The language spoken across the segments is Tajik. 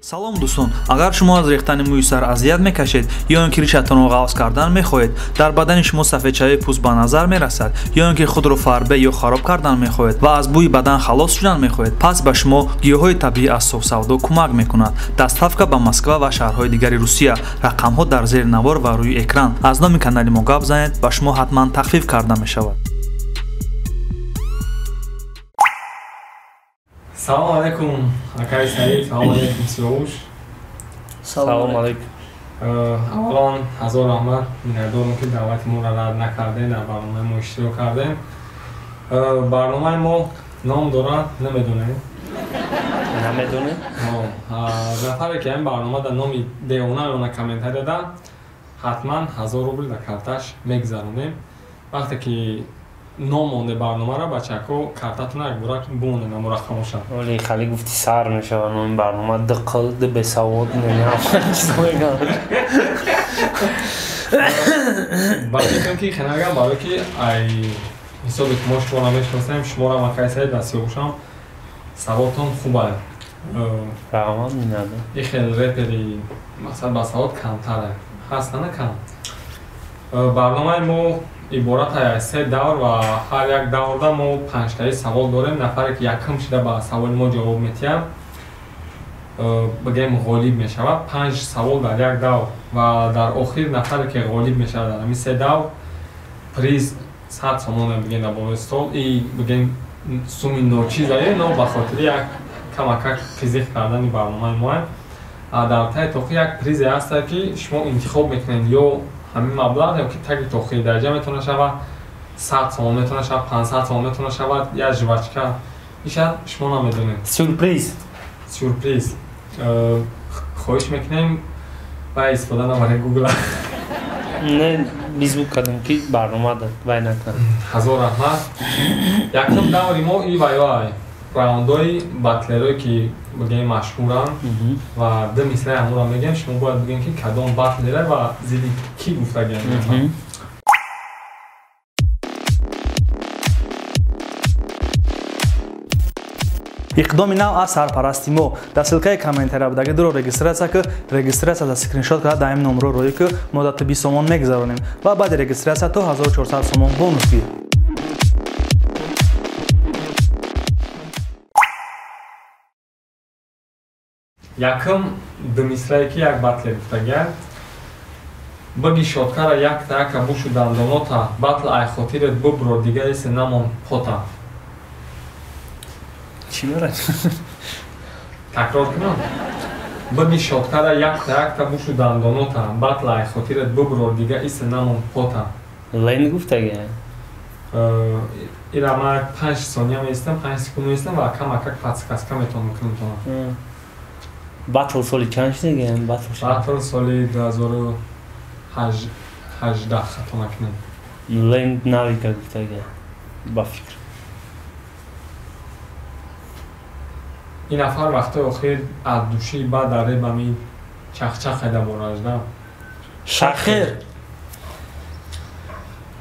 Салом дӯстон, агар шумо аз рехтани мӯи сар азият мекашед ё ин ки ришатонро ғафз кардан мехоҳед, дар бадани шумо сафедшавии пӯст ба назар мерасад ё ин ки худро фарбе ё хароб кардан мехоҳед ва аз бӯи бадан халос шудан мехоҳед, пас ба шумо гиёҳҳои табиӣ аз Софсавдо кӯмак мекунад. Доставка ба Москва ва шаҳрҳои дигари Русия. Рақамҳо дар зери навор ва рӯи экран. Аз номи канали мо гап занед, ба шумо ҳатман тахфиф карда мешавад. Салом алейкум, акай Саид, салом алейкум, Сиёвуш. Салом алейкум. Аввалан ҳазор раҳмат, миннатдорам, ки даъвати моро рад накардем, дар барномаи мо иштирок кардем. Барномаи мо ном дорад, намедонем. Намедонем? Нафаре ки ин барнома дар номи девона она комментария да, ҳатман 1000 рубл дар карташ мегзаронем. Вақте ки ном монде барномаро, бачако картатона якбора бимонед, намура хомӯшад. Оли хали гуфти сар мешавад номи барнома, ду қил, ду бесавод, чизо мегӯянд. Ба фикрам ки хенагам, барое ки ай ҳисобе ки мо шуморо мешиносем, шуморо акай Саид ва Сиёвушам саводтон хуб аст. Раҳмат, миннатдор. И хел репери мақсад ба савод камтар ҳаст, на кам. Барномаи мо иборат аз се давр ва ҳар як даврда мо панҷтаи савол дорем. Нафаре ки якум шуда ба саволи мо ҷавоб метиҳад, бигӯем, ғолиб мешавад. Панҷ савол дар як давр ва дар охир нафаре ки ғолиб мешавад дар ҳамин се давр, приз 100 сомон, бигӯем, дар болои стол. И бигӯем, суми ночизае, но ба хотири як камакак қизиқ кардани барномаи моем. Дар таи тоқи як призе ҳастад, ки шумо интихоб мекунед: ё ҳамин маблағ, ё ки таги тоқи дарҷа метавона шавад 100 сомон, метавона шавад 500 сомон, метавона шавад як жвачка. Иша шумо намедонед. Сюрприз. Сюрприз. Хоҳиш мекунем, ва истифода набаред гугла. Не, беззвук кардам, ки барнома вай накунад. Ҳазор раҳмат. Якум даври мо и вайвай раундҳои батлерое ки бигӯем машҳуранд ва ду мисраи ҳамонро мегӯем, шумо бояд бигӯем, ки кадом батлера ва зидди кӣ гуфтагиам. Иқдоми нав аз сарпарасти мо. Дар ссылкаи комментария будаги дуро регистрация ки, регистрация скриншот карда даим номро роӣ ки, мо дар 20 сомон мегузаронем ва баъди регистрация то 1400 сомон бонус гир. Якум ду мисрае ки як батлер гуфтагиам: биги шоткара якта яка бушу дандонота, батл ай хотирет бубро, дигарисе намон пота. Чӣ дорад? Такрор кунам? Биги шоткара якта якта бушу дандонота, батл ай хотирет бубро, дига исе намон пота. Лен гуфтагиам? Ира ман 5 сония меистам, 5 секунд меистам ва камакак подсказка метавонам кунам. Батл соли чанд шудагиам? Батл? Батл соли 2018, хато накунем. Ленд навика гуфтагиам, ба фикр. Ин нафар вақтҳои охир аз душии баъд дар ребами чахчах қайда боражда. Шахир.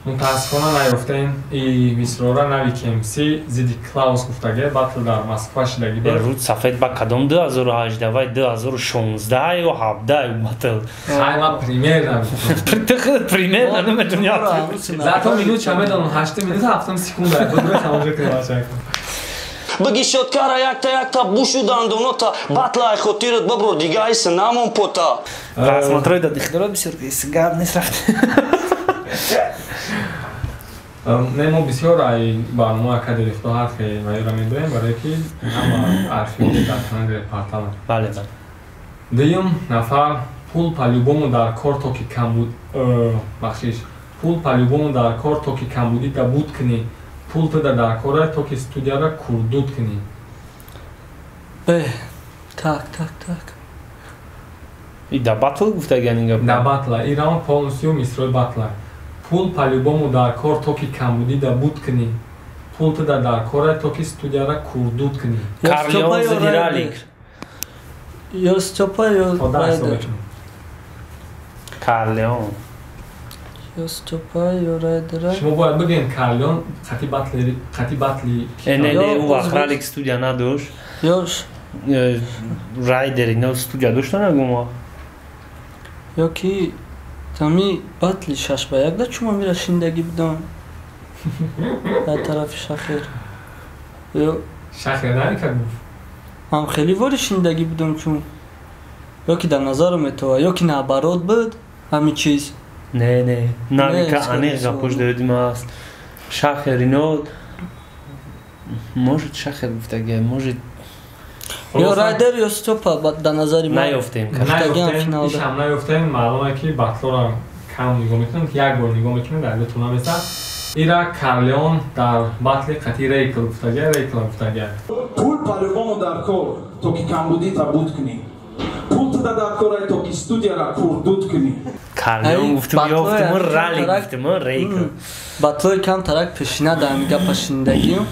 Мутаассифона, наёфтем. И мисрора Нави КМС зидди Клаус гуфтагӣ, батл дар Москва шидагӣ буд. Руд сафед ба кадом 2018, вай 2016 ё 17 батл? Хай, ман примерно. Примерно намедонам. Зато минут ча медонам: ҳашти минут ҳафтум секунда. Будро тамошо кунем, бачако. Биги шоткара якта якта бушу дандонота, батла ай хотират бабро, дига айса намон пота. Просмотрой да дихтара бисёр гап нест, рафт. Не, мо бисёр ай барномаи акади рихто ҳарфе ваёра медоем, барое ки ҳама архиви дар канали портала. Бале, бале. Дуюм нафар: пул по-любому дар кор, то ки камбуд, бахшиш, пул по-любому дар кор, то ки камбудӣ да буд кунӣ, пул туда дар кора, то ки студияра курдуд кунӣ. Бе, так, так, так. И да батл гуфтагиан ин гап? Да батла. И раунд полностью мисрои батла: пул по-любому дар кор, то ки камбудӣ да буд кунӣ, пул туда дар кора, то ки студияра курдуд кунӣ. Карлеон зидди Ралик. Ё Стёпа, ё То даҳ ҳисоб Райдер. мекунам. Карлеон. Ё Стёпа, ё Райдера. Шумо бояд бигӯед, Карлеон қати батли Не, не, Ё не, ӯ вақт Узбек. Ралик студия надошт. Ё Райдер ино студия доштан ягон. Ё ки тами батли 6-1 да чума мира шиндаги будам. Дар тарафи Шахер. Ё Шахер намекард гуфт. Ҳам хеле вори шиндаги будам чун. Ё ки дар назарам метова, ё ки наоборот буд ҳамин чиз. Не, не, навика аниқ гапош додим аст. Шахер ино может Шахер гуфтаги, может ё Райдер ё Стёпа дар назари ман. Наёфтем. Наёфтем, ишам наёфтем. Маълуме ки батлора кам нигоҳ мекунам, як бор нигоҳ мекунам, дар дилтон намеса. Ира Карлеон дар батли қатъи Рейкл гуфтаги, Рейкл гуфтаги. Пул по-любому дар кор, то ки камбудита буд кунӣ. Пул туда дар кор, то ки студияра курдуд кунӣ. Карлеон гуфтум, ёфтум, Рали гуфтум, Рейкл. Батлои кам тарак пешина да ҳами гапа шинидагиам.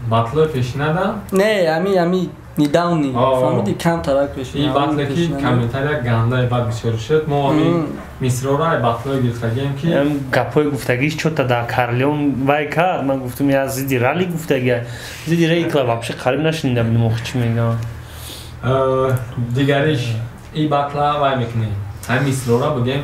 Батлои пешина да? Не, ами недавний. Фаҳмиди, кам тарак пешина. И батле ки комментария гандаи бад бисёр шуд. Мо ами мисрора батлои гирифтагием ки гапҳои гуфтагиш чота дар Карлеон вай кард. Ман гуфтум я зидди Рали гуфтаги, зидди Рейкла вообще қариб нашнида будем, охи чӣ мегӯям. Дигариш и батла вай мекунем. Ҳамин мисрора бигем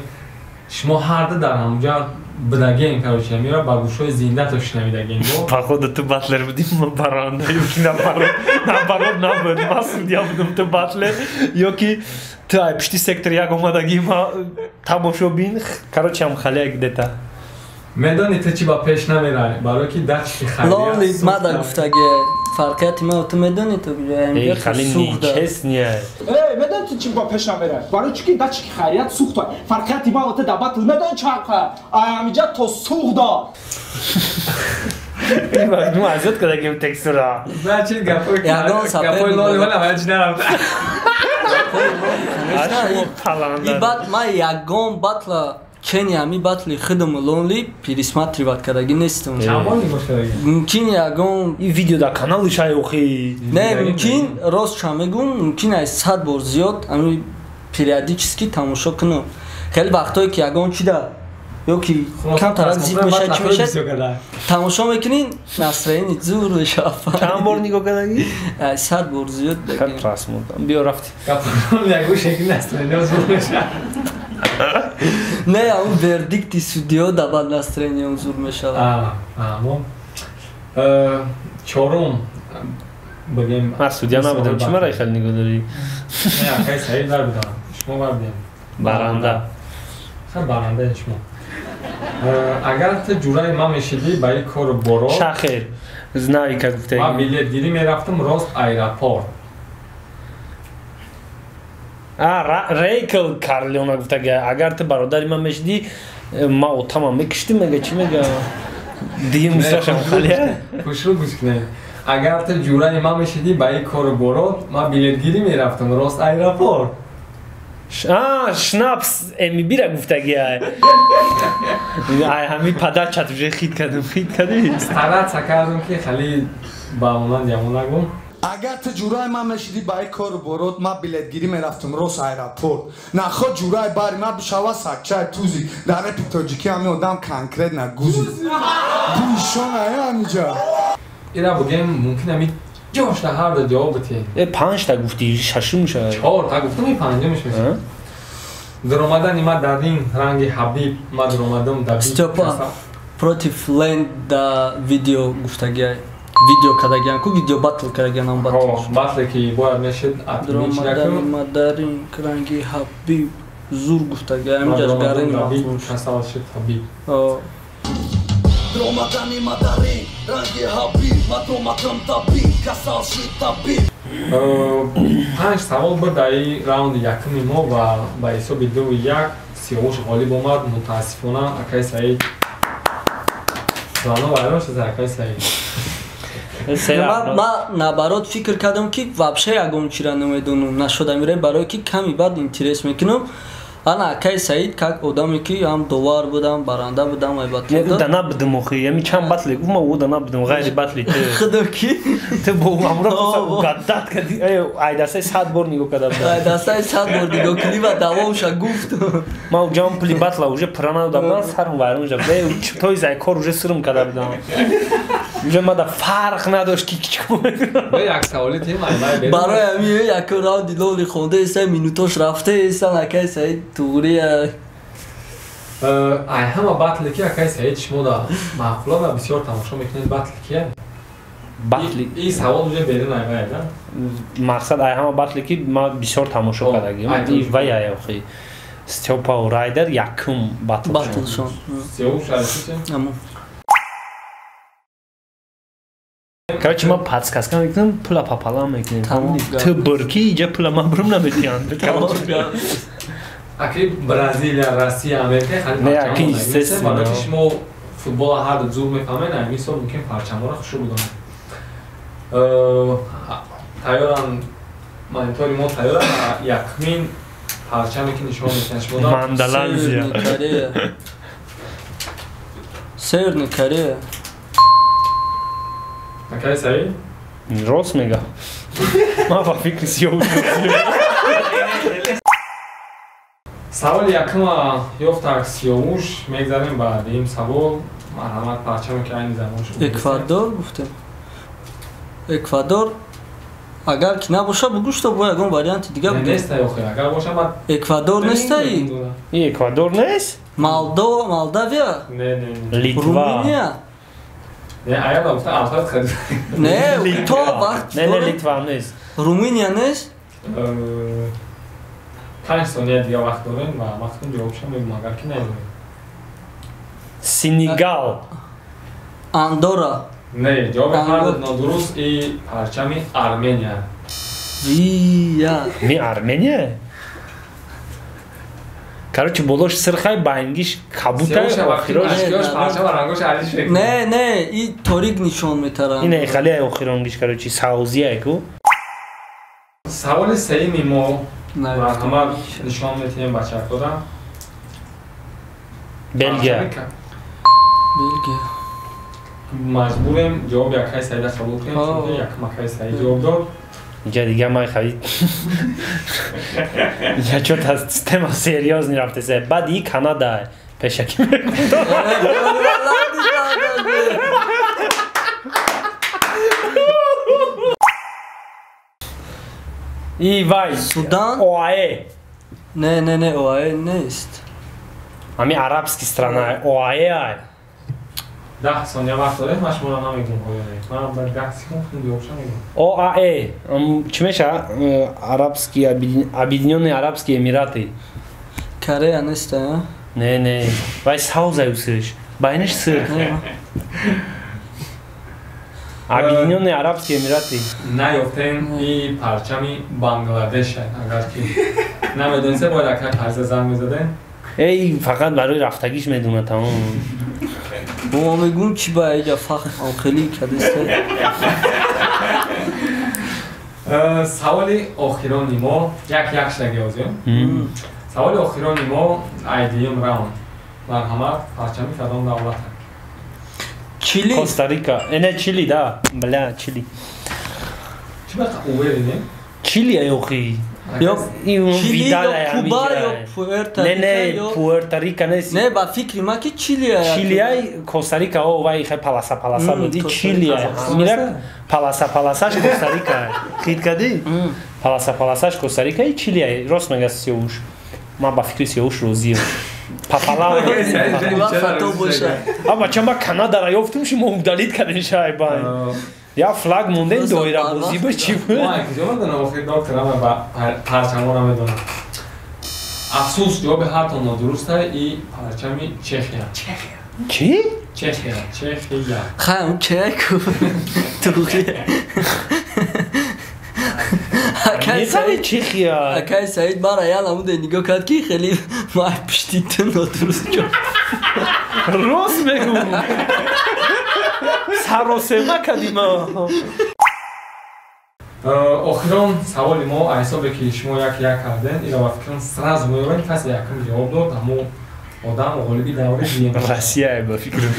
шумо ҳарду дар ҳамонҷа бидагем, короче, мира ба гӯшҳои зиндато шунавидагем. Походу ту батлер будӣ, ман баранда, ё ки наоборот набуд, ман судья будам, ту батлер, ё ки ту ай пишти сектор як омадагӣ, ма тамошобин, короче, ам халия где-то. Медонӣ ту чӣ ба пеш намерай? Барои ки дачки хайрия. Лоли мада гуфтаги фарқияти ма ту медонӣ ту эй хали нечестния. Эй, медонӣ ту чӣ ба пеш намерай? Барои чӣ ки дачки хайрият сӯхта. Фарқияти ма ту дар батл медонӣ чӣ ай амиҷа то сӯхта. Ин вақт мо азёд кардагим текстура. Значит, гапои лоли вала ҳеҷ нарафта. И бат ма ягон батла чени ами батли хидм лонли пересматривать кардаги нестам. Чанд бор нигоҳ кардаги? Мумкин ягон ин видео дар канали шай охи. Не, мумкин рост ча мегӯм, мумкин ай 100 бор зиёд ами периодически тамошо кунам. Хеле вақтое ки ягон чида ё ки камтарак зид мешавад, чӣ мешавад, тамошо мекунӣ, настроение зур мешавад. Чанд бор нигоҳ кардаги? 100 бор зиёд. Хеле просмотр. Биё рафти. Ягон шекли настроение зур мешавад. Не, он вердикти судьё да бад настроение зур мешавад. Чорум бигем. Ман судья набудам, чӣ мара хеле нигоҳ дорӣ? Не, акай Саид бар будам. Шумо бар будем. Баранда. Хеле барандаи шумо. Агар ту ҷураи ман мешидӣ ба ин кору боро. Шахер, знаю как гуфтаги. Ман билетгирӣ мерафтам рост аэропорт. Рейкл Карлеона гуфтаги, агар ту бародари ман мешидӣ, ман отамам мекиштим, мега чӣ мега? Дигим мисрашам халия. Хушрӯ гӯш кунед. Агар ту ҷураи ман мешидӣ ба ин кору боро, ман билетгирӣ мерафтам рост аэропорт. Шнапс МБ-ра гуфтаги. Ай ҳамин падарчат уже хит кардам, хит кардӣ. Стараться кардам ки хеле ба монанд ямон нагӯм. Агар ту ҷураи ман мешидӣ ба ин кору борот, ман билетгирӣ мерафтам рост аэропорт. Нахо ҷураи бари ман бишава сакчаи тузи. Дар репи тоҷикӣ ҳамин одам конкретно гузи. Буишона ҳамиҷа. Ира бугем мумкин ҳамин ҷошта ҳар ду ҷавоб битӣ. Панҷта гуфтӣ, шашум шавад. Чорта гуфтам, ин панҷумш мешавад. Даромадани ман дар ин ранги Ҳабиб, ман даромадам дар Стёпа против Ленд да видео гуфтагиай. Видео кардагиан ку, видео батл кардагиан ам батл. Батле ки бояд мешид даромадани ман дар ин ранги Ҳабиб зур гуфтагиай, ҳаминҷаш гарини махсус. Касал шид Ҳабиб. Даромадани ман дар ин ранги Ҳабиб, ман даромадам табиб, касал шид табиб. 5 савол буд дар ин раунди якуми мо ва ба ҳисоби 2-1 Сиёвуш ғолиб омад. Мутаассифона акаи Саид плано вайрон шуд. Акаи Саид Ман наоборот фикр кардам ки вообще ягон чира намедонам, нашуда мире, барое ки ками баъд интерес мекунам. Ана акаи Саид как одаме ки ҳам довар будам, баранда будам, ай батл. Не, да набудам охи, ями чанд батле гуфт, ман да набудам, ғайри батли ту. Худо ки? Ту бо амро гаддат кардӣ, ай дастаи 100 бор нигоҳ карда будам. Ай дастаи 100 бор нигоҳ кардӣ ва давомша гуфт. Ман ҷам пули батла уже пура надода будам, сарам вайрон шуд. То изай кор уже сирм карда будам. Уже мада фарқ надошт ки чикор мекунам. Як саволи тем ай. Барои ҳамин як раунди лоли хонда иста минутош рафта иста акай Саид туғрия. Ай ҳама батле ки акай Саид шумо да маъқула ва бисёр тамошо мекунед батли кия? Батли. И савол уже берин ай вай да? Мақсад ай ҳама батле ки ма бисёр тамошо кардагим. И вай ай охи. Стёпа Райдер якум батл. Батлшон. Сеу шарифи? Аму. Короче, ман подсказка мекунам, пула пополам мекунем. Ту бурки, иҷа пула ман бурм наметиҳам. Аки Бразилия, Россия, Америка хали парчамон естественно. Барои шумо футбола ҳар ду зур мефаҳмед, ҳамин сол мумкин парчамонро хушу будонед. Тайёран, монитори мо тайёран, якмин парчаме ки нишон метиҳанд шумо. Мандаланзия. Северная Корея. Акай Саид? Рост мега. Ман ба фикри сиёҳ. Саволи якума ёфтак Сиёвуш, мегзарем ба дуюм савол. Марҳамат, парчаме ки айни замон шуд. Эквадор гуфтем. Эквадор агар ки набоша бугӯ што бо ягон варианти дига буд. Нестай охи, агар боша ман Эквадор нестай? И Эквадор нест? Молдова, Молдавия? Не, не, не. Литва. Румыния? Не, аяла гуфта алфавит харид. Не, то вақт. Не, не, Литва нест. Румыния нест? 5 сония дига вақт дорем ва вақтон ҷавобшам мегӯм, агар ки намедонем. Сенегал. Андора. Не, ҷавоби ҳар нодуруст и парчами Армения. Вия. Ми Армения? Короче, болош сирхай баингиш кабутай охирош. Парчама рангош алиш мекунад. Не, не, и торик нишон метарам. Ине хали охиронгиш, короче, саузия ку. Саволи сеюми мо марҳамат нишон метиҳем бачакҳода. Белгия. Белгия. Маҷбурем ҷавоби акай Саида қабул кунем, чунки якум акай Саид ҷавоб дод. Иҷа дига ман хави. Иҷа чё-то тема серьёзный рафтеса. Баъд и Канада пешакӣ мегӯм. И вай. Судан? ОАЭ. Не, не, не, ОАЭ нест. Ами арабский страна, ОАЭ ай. 10 сония вақт дорем, ман шуморо намегӯм ОАЭ. Ман ба 10 секунд ҷавобша мегӯм. ОАЭ, чӣ меша? Арабские Объединенные Арабские Эмираты. Корея нест, а? Не, не. Вай саузай усиш. Байниш сир. Объединенные Арабские Эмираты. Наёфтем и парчами Бангладеш, агар ки намедонисте бояд акай парза занг мезадем. Эй, фақат барои рафтагиш медонад тамом. Мо мегӯм чӣ ба иҷа фахр хеле кадисте. Саволи охирони мо як шаги озем. Саволи охирони мо айдиюм раунд. Марҳамат, парчами кадом давлат? Чили. Коста-Рика. Не, Чили, да. Бля, Чили. Чӣ ба уверене? Чили ай охи. Ё Чили ё Куба ё Пуэрто-Рика. Не, не, Пуэрто-Рика нест. Не, ба фикри ман ки Чили ай. Чили ай, Коста-Рика, о, вай хай паласа паласа буд. И Чили ай. Мира паласа паласаш Коста-Рика ай. Хит кади? Паласа паласаш Коста-Рика и Чили ай. Рост мега Сиёвуш. Ман ба фикри Сиёвуш розиам. Папала. А бача ма Канадара ёфтум шумо удалить кардин шайбай. Я флаг монден доирабозӣ ба чӣ буд? Мо куҷо медонам охир доктор ама ба парчамона медонам. Афсӯс, ҷавоби ҳартон нодуруст и парчами Чехия. Чехия. Чӣ? Чехия, Чехия. Хай, он чеку. Туғри. Акай Чехия. Акай Саид мара я намуде нигоҳ кард ки хеле ма пишти ту нодуруст ҷавоб. Рост мегӯм. Саросема кардим. Охирон саволи мо ҳисобе ки шумо як як карден, иро ба фикрам сразу меёбем, касе якум ҷавоб дод, ҳамо одам ғолиби даври дуюм. Россия ба фикрам.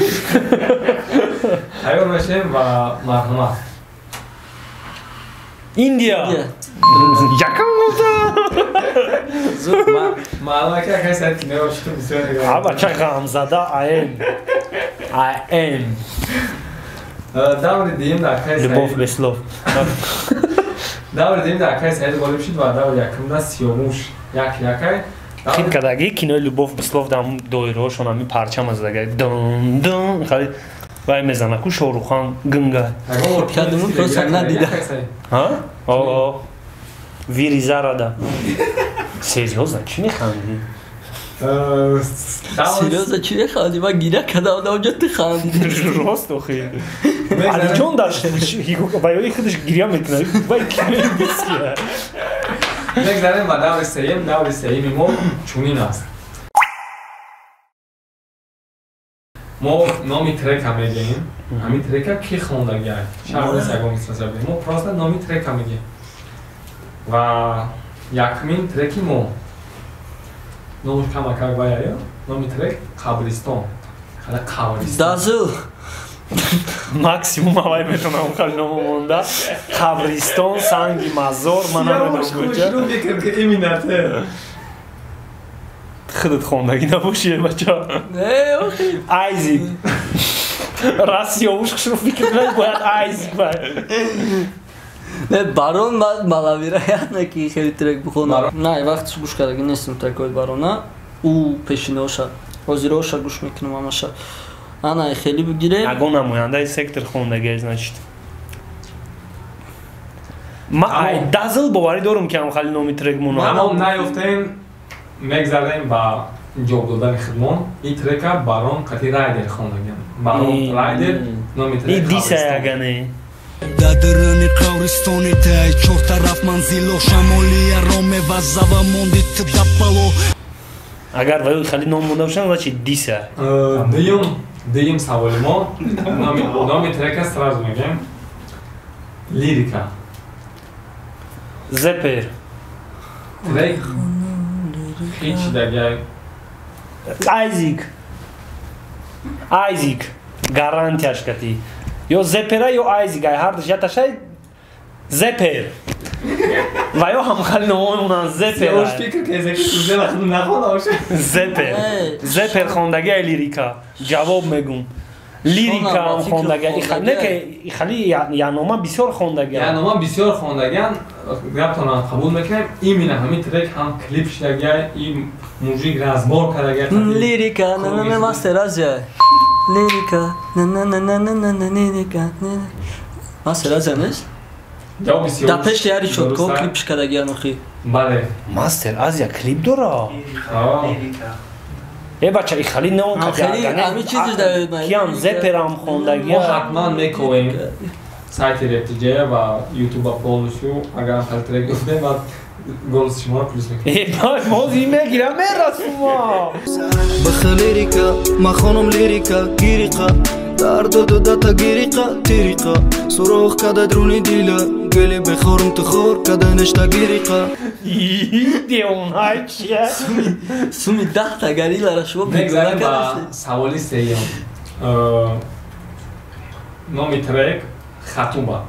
Тайёр мешем ва марҳамат. Индия. Якам гуфта. Маълума ки акай Саид ки меёб шуд бисёр нигоҳ. А бача ғамзада АМ. АМ. Даври дуюм дар акаи Саид. Любовь без слов. Даври дуюм дар акаи Саид ғолиб шуд ва даври якумда Сиёвуш як якай. Хит кадаги кинои Любовь без слов дам доираҳошон ҳамин парчам аздагаи дун дун хали вай мезана ку Шоҳрухан гунга. Кадому просто надида. Ҳа? О. Вири зарада. Серьёзно, чӣ механдӣ? Серьёзно, чӣ механдӣ? Ман гиря кардам, онҷо ту хандидӣ. Рост охи. Алиҷон дар ваёи худаш гиря мекунад. Вай кинои индийския. Мегзарем ба даври сеюм. Даври сеюми мо чунин аст. Мо номи трека мегӯем. Ҳамин трека ки хондагиа? Шарт нест ягон мисла бигӯем. Мо просто номи трека мегӯем. Ва якумин треки мо номаш камакак ваяё. Номи трек Қабристон. Хала Қабристон. Дазл. Максимум авай метонам хали номо монда. Қабристон, санги мазор, ман намедонам куҷа. Шурӯъ мекард ки именно те. Худат хондагӣ набошӣ, бача. Не, охи. Айзик. Раст Сиёвуш хушрӯ фикр кунад, бояд Айзик бай. Не, Барон маловероятно ки хеле трек бихонам. Не, вақтш гӯш кардагӣ нестам трекҳои Барона. Ӯ пешинаоша, ҳозираоша гӯш мекунам ҳамаша. Ана хеле бигирем. Ягон намояндаи сектор хондагӣ, значит. Ма ай дазл боварӣ дорум ки ҳам хали номи трек монам. Ҳамон наёфтем, мегзарем ба ҷавоб додани хидмон. Ин трека Барон қати Райдер хондагиам. Барон Райдер номи трек. И диса ягане. Дар даруни қабристони тай чор тараф манзило шамолияро мевазава монди ту дапало. Агар ваёи хали ном монда бошанд, значит диса. Дуюм саволи мо номи трека сразу мегӯем. Лирика. Зепер. Трек ҳеч дагай. Айзик. Айзик. Гарантияш кати. Ё Зепера ё Айзик, ай ҳардуш яташай Зепер. Ва ё ҳам хали номо мемонанд Зепер. Сиёвуш фикр кардед ки Зепер худ нахонда бошад. Зепер. Зепер хондаги ай лирика. Ҷавоб мегум. Лирика ҳам хондаги. Не ки хали янома бисёр хондаги. Янома бисёр хондагиан, гаптонам қабул мекунем. Именно ҳамин трек ҳам клип шудагиай, ин мужик разбор кардагиай. Лирика, на на Мастер Азия. Лирика, на на на на на на на лирика. Мастер Азия нест? Ҷавоби Сиёвуш. Да пеши яри шотко клипш кардагиан охи. Бале. Мастер Азия клип дора? Э бача, и хали не он хали ами чизиш да киам Зеперам хондаги. Мо ҳатман мековем сайти Rap.tj ва YouTube полностью, агар хали трек гуфтем ва голос шуморо плюс мекунем. Э, мо зи мегирам, мерасума. Баха лирика, ма хонум лирика, гириқа, дарду дудата гириқа, тириқа, суроғ када друни дила, гели бехорум ту хор када нешта гириқа. Девонай чия? Суми даҳта гориллара шумо мегзарем ба саволи сеюм. Номи трек Хатуба.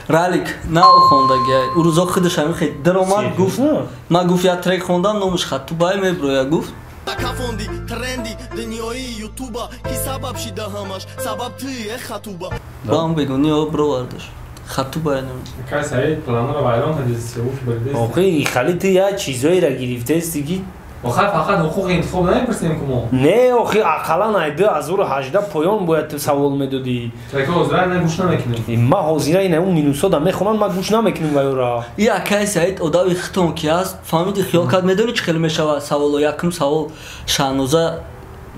Ралик нав хондагиай. Ӯ рӯзо худаш ҳамин хел даромад гуфт. Ман гуфт як трек хондам, номаш Хатубай меброя гуфт. Кафонди тренди дунёи ютуба ки сабаб шида ҳамаш сабаб туи э Хатуба. Бам бегуни о бровардаш. Хатубай ном. Кай Саид планро вайрон кардӣ, Сиёвуш бурдест. Охи хали ту як чизоеро гирифтаисти ки охир фақат ҳуқуқи интихоб намепурсем ку мо. Не, охи ақаллан ай 2018 поён бояд ту савол медодӣ. Трека ҳозира не гӯш намекунем. Ма ҳозира ина он минусода мехонам, ма гӯш намекунем вайора. И акай Саид одави хитон ки аст, фаҳмиди хиёл кард, медонӣ чӣ хеле мешавад саволо? Якум савол Шаҳноза,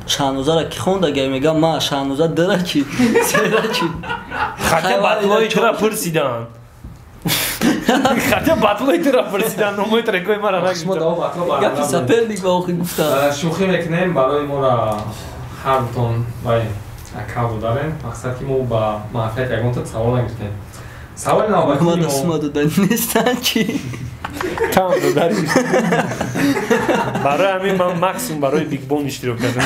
Шаҳнозара ки хондагай мегам, ма Шаҳноза дара чи, сера чи. Хатя батлои тура пурсиданд. Хатя батлои тура пурсиданд, номои трекои мара нагуфтанд. Шумо даво батло баранда. Гапи соперник ба охир гуфтанд. Шӯхӣ мекунем, барои моро ҳардутон вай акав додарем. Мақсад ки мо ба манфиат ягонта савол нагирифтем. Саволи навбатии мо... Ма дастума дода нестанд чи? Там додари. Барои ҳамин ман максимум барои Бигбон иштирок кардам.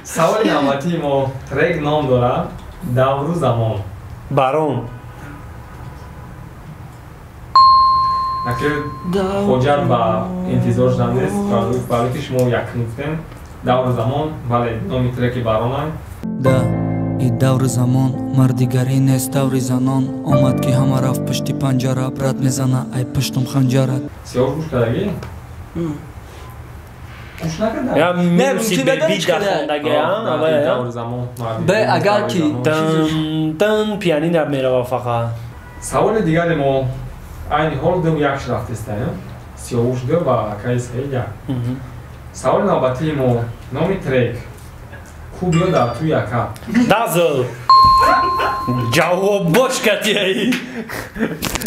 Саволи навбатии мо трек ном дорад Давру замон. Барон. Аки хоҷат ба интизор шудан нест, барои ки шумо якум гуфтем. Давру замон, бале, номи треки Баронай. Да И даври замон мардигарӣ нест, даври занон омад, ки ҳама рафт пушти панҷара, брат мезана ай пуштум ханҷарат. Сиёҳ гӯш кардагӣ? Гӯш накарда? Я минуси беби дахондагиам. Бе агар ки тан тан пианино мерава фақат. Саволи дигари мо айни ҳол дум як рафтестаем. Сиёвуш ду ва акаи Саид як. Саволи навбатии мо номи трек ку биё дар туи ака. Дазл. Ҷавоб бош катияи.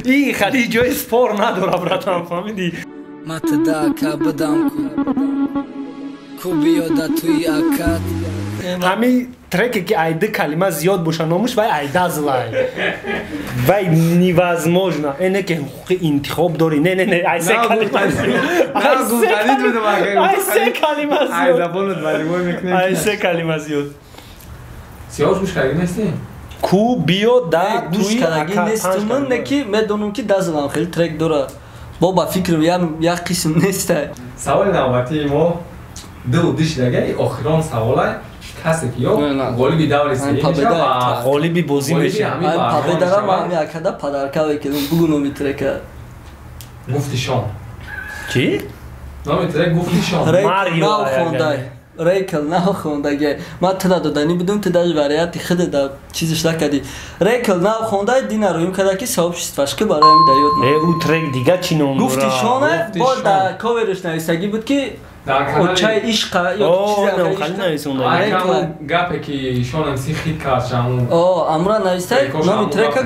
И хали ҷои спор надора, братан, фаҳмидӣ? Ма туда ака бидам ку. Ку биё дар туи акат. Ҳамин треке ки ай ду калима зиёд боша номуш вай ай дазлай. Вай невозможно. Эне ки ҳуқуқи интихоб дорӣ. Не, не, не, ай се калима зиёд. Ай се калима зиёд. Ай забонат валивой мекунем. Ай се калима зиёд. Сиёҳ гӯш кардагӣ нестӣ? Ку биё да гӯш кардагӣ нестум, не ки медонам ки дазлам хеле трек дора. Бо ба фикрам як қисм неста. Саволи навбатии мо ду дишдага охирон саволай касе ки ё ғолиби даври сеюм мешавад ва ғолиби бозӣ мешавад. Ай победара ма ҳами акада падарка мекардам. Бугу номи трека. Гуфти шон. Чӣ? Номи трек гуфти шон. Марио хондай. Рейкл нав хондаги. Ман туда доданӣ будум, ту даже варианти худа да чизиш накардӣ. Рейкл нав хондай, дина роим карда ки сообществаш ки барои ҳам даёд. Э, ӯ трек дига чӣ ном дорад? Гуфти шона бо да коверш нависагӣ буд ки очаи ишқа ё чизе. Гапе ки Шон МС хит кард шаму. О, амра навистай, номи трека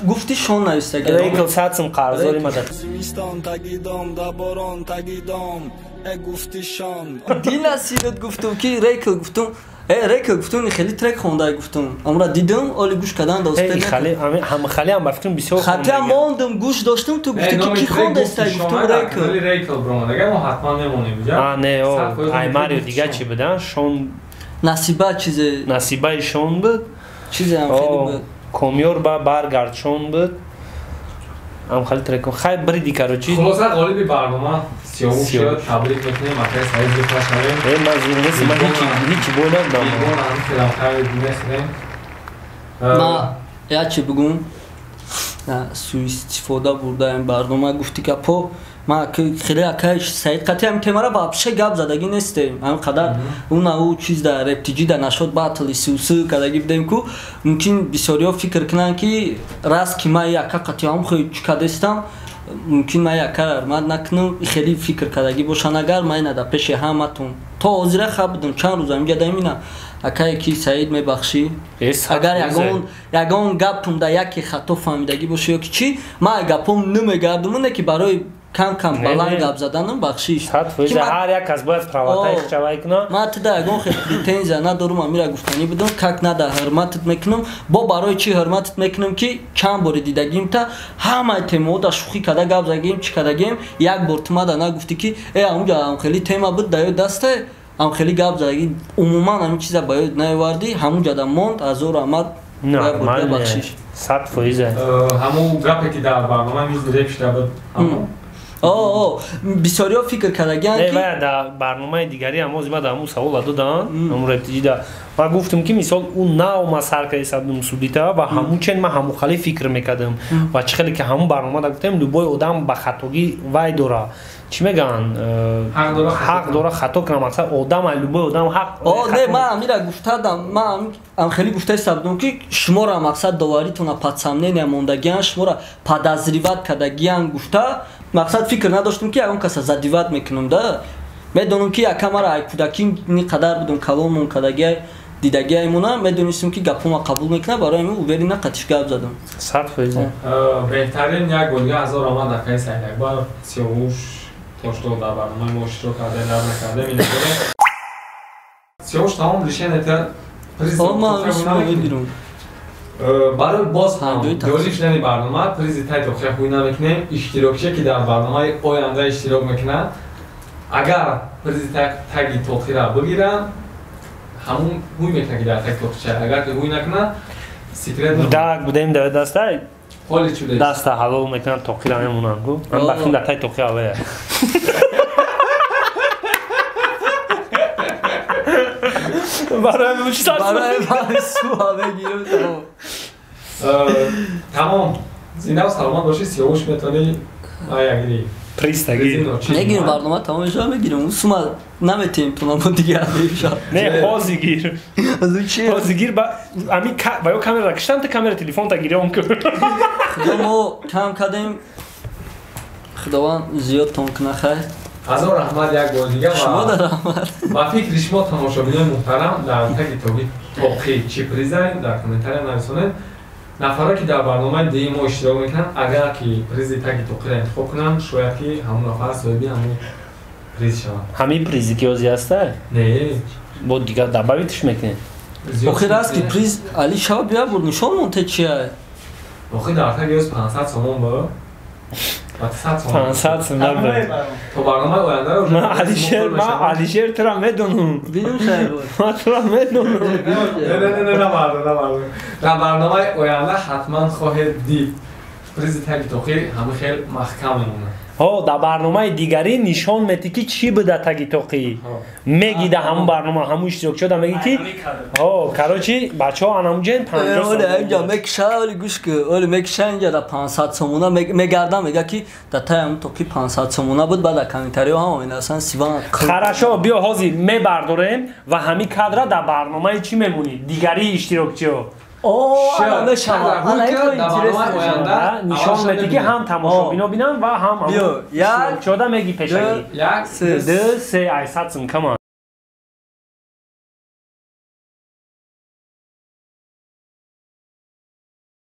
гуфти шон нависагӣ. Рейкл садсум қарздори мада. Зимистон тагидом да борон тагидом э гуфти шон. Дина сират гуфтум ки Рейкл гуфтум. Э, Рейкл гуфтум, хеле трек хондай гуфтум. Амра дидам, оли гӯш кардан да успел. Хали ҳам хали ҳам ба фикрам бисёр хатя мондум, гӯш доштум, ту гуфти ки ки хондастай, гуфтум Рейкл. Рейкл бромадага мо ҳатман мемонем иҷа. А, не, о, ай Марио дига чӣ будан? Шон Насиба чизе. Насибаи Шон буд. Чизе ҳам хеле буд. Комёр ба баргард Шон буд. Ам хали треком. Хай бриди, короче. Хулоса ғолиби барнома Сиёвуш шуд. Табрик мекунем, акаи Саид зуд нашавем. Э, ман зуд нестам, ман ҳеҷ бой надодам. Бигон ҳам хелам хайр мехӯрем. Ма як чи бигӯм, суистифода бурдаем барнома гуфти гапо. Ма хеле акаи Саид қатъи ҳамин темара вообще гап задагӣ нестем. Ҳамин қадар уна ӯ чиз да рептиҷи да нашод батли сюсу кардагӣ будем ку мумкин бисёриҳо фикр кунанд ки раст ки ман яка қатъи ҳам хеле чӣ кардастам, мумкин ман яка ҳурмат накунам, хеле фикр кардагӣ бошанд. Агар ман ина да пеши ҳаматон то ҳозира хаб будам, чанд рӯз ҳаминҷа даим ина акае ки Саид мебахшӣ, агар ягон гапум да яке хато фаҳмидагӣ боша ё ки чӣ, ман гапом намегардум, не ки барои кам кам баланд гап заданам бахшиш. Ҳар як кас бояд правотаи худшавай кунад. Ман туда ягон хел претензия надорум, амира гуфтанӣ будам, как нада ҳурматат мекунам. Бо барои чӣ ҳурматат мекунам ки чанд бори дидагим та ҳамаи темаҳо да шӯхӣ карда гап задагим, чӣ кардагим, як бор ту мада нагуфтӣ ки э ҳамунҷа ҳам хеле тема буд да ё дасте ҳам хеле гап задагӣ, умуман ҳамин чиза ба ёд наовардӣ, ҳамунҷа да монд. Ҳазор раҳмат, бахшиш. 100%. Ҳамун гапе ки дар барнома миз реп шуда буд, ҳамун о, бисёриҳо фикр кардагианд ки вая дар барномаи дигари ҳам ҳозир ман дар ҳамун савола додам, ҳамун рептиҷида ман гуфтам ки мисол ӯ наомад сар карда будам судита ва ҳамун чен ман ҳамун хеле фикр мекардам ва чӣ хеле ки ҳамун барномада гуфтем, любой одам ба хатогӣ вай дора, чӣ мегӯянд, ҳақ дора хато кунад, мақсад одам, любой одам ҳақ. О, не, ман амира гуфтадам, ман ам хеле гуфтаиста будам ки шуморо мақсад доваритона под сомнение мондагиан, шуморо подозревать кардагиан гуфта, мақсад фикр надоштам ки ягон каса задевать мекунам да. Медонам ки яка мара ай кӯдакӣ ни қадар будам, калонмон кардагиай дидагиаймона, медонистам ки гапома қабул мекунад, барои ҳамин уверенно қатиш гап задам. 100%. Беҳтарин як бор дига ҳазор раҳмат акаи Саид Акбар, Сиёвуш, то что дар барномаи мо иштирок кардем, дар накардем, ин дорем. Сиёвуш, тамом решение приз. Барои боз ҳам ҷолиб шудани барнома призи тай тохия ҳуй намекунем. Иштирокчие ки дар барномаи оянда иштирок мекунанд, агар призи таги тохира бигиранд, ҳамун ҳуй мекунад ки дар таги тохича. Агар ки ҳуй накунад, секрет даг будем дар дастай ҳоли чудес даста ҳалол мекунанд, тоқира мемонанд гу. Ман бахим дар таги тоқи авая. Барои чӣ барои суа мегирам тамом. Тамом. Зинда саломат бошӣ, Сиёвуш метавонӣ ягири. Приз тагир. Мегирам барнома тамом мешава, мегирам. Ун сума наметем тунам дигар мешава. Не, ҳозир гир. Ҳозир гир ба ами ба ё камера киштан, ту камера телефон та гирён кун. Худо мо кам кардем. Худованд зиёд тон куна хайр. Ҳазор раҳмат як бор дигар. Шумо дар раҳмат. Ба фикри шумо тамошобинони муҳтарам дар таги тоқи чӣ призай дар комментария нависонед. Нафаре ки дар барномаи дии мо иштирок мекунанд, агар ки призи таги тоқиро интихоб кунанд, шояд ки ҳамон нафар соҳиби ҳамон приз шаванд. Ҳамин призи ки ҳозир ҳаста? Не. Бо дигар добавитш мекунед? Охир аст ки приз Али шава бия бур нишон монте чия? Охир дар таги ҳоз 500 сомон бо. 500 сомон набуд. То барномаи ояндаро ман Алишер, ман Алишер тура медонам. Бидун шайб. Ман тура медонам. Не, не, не, намардо, намардо. Дар барномаи оянда ҳатман хоҳед дид. Призи таги тоқӣ ҳама хел маҳкам мемонад. Ҳо, дар барномаи дигарӣ нишон метӣ ки чӣ буда таги тоқӣ. Меги дар ҳамун барнома ҳамун иштирокчиёда меги ки ҳо, короче, бачаҳо анамуҷен 50 сомон. Оле, инҷа мекиша, оле гӯш ки, оле мекиша инҷа дар 500 сомона мегардам, мега ки дар таи ҳамун тоқӣ 500 сомона буд, баъд дар комментариҳо ҳама менависанд Сиван. Хорошо, биё ҳозир мебардорем ва ҳамин кадра дар барномаи чӣ мемонӣ? Дигарии иштирокчиҳо. Нишон медиҳӣ ки ҳам тамошобино бинанд ва ҳам иштирокчиёда меги пешагӣ. 1 2 3 айсад сум камон.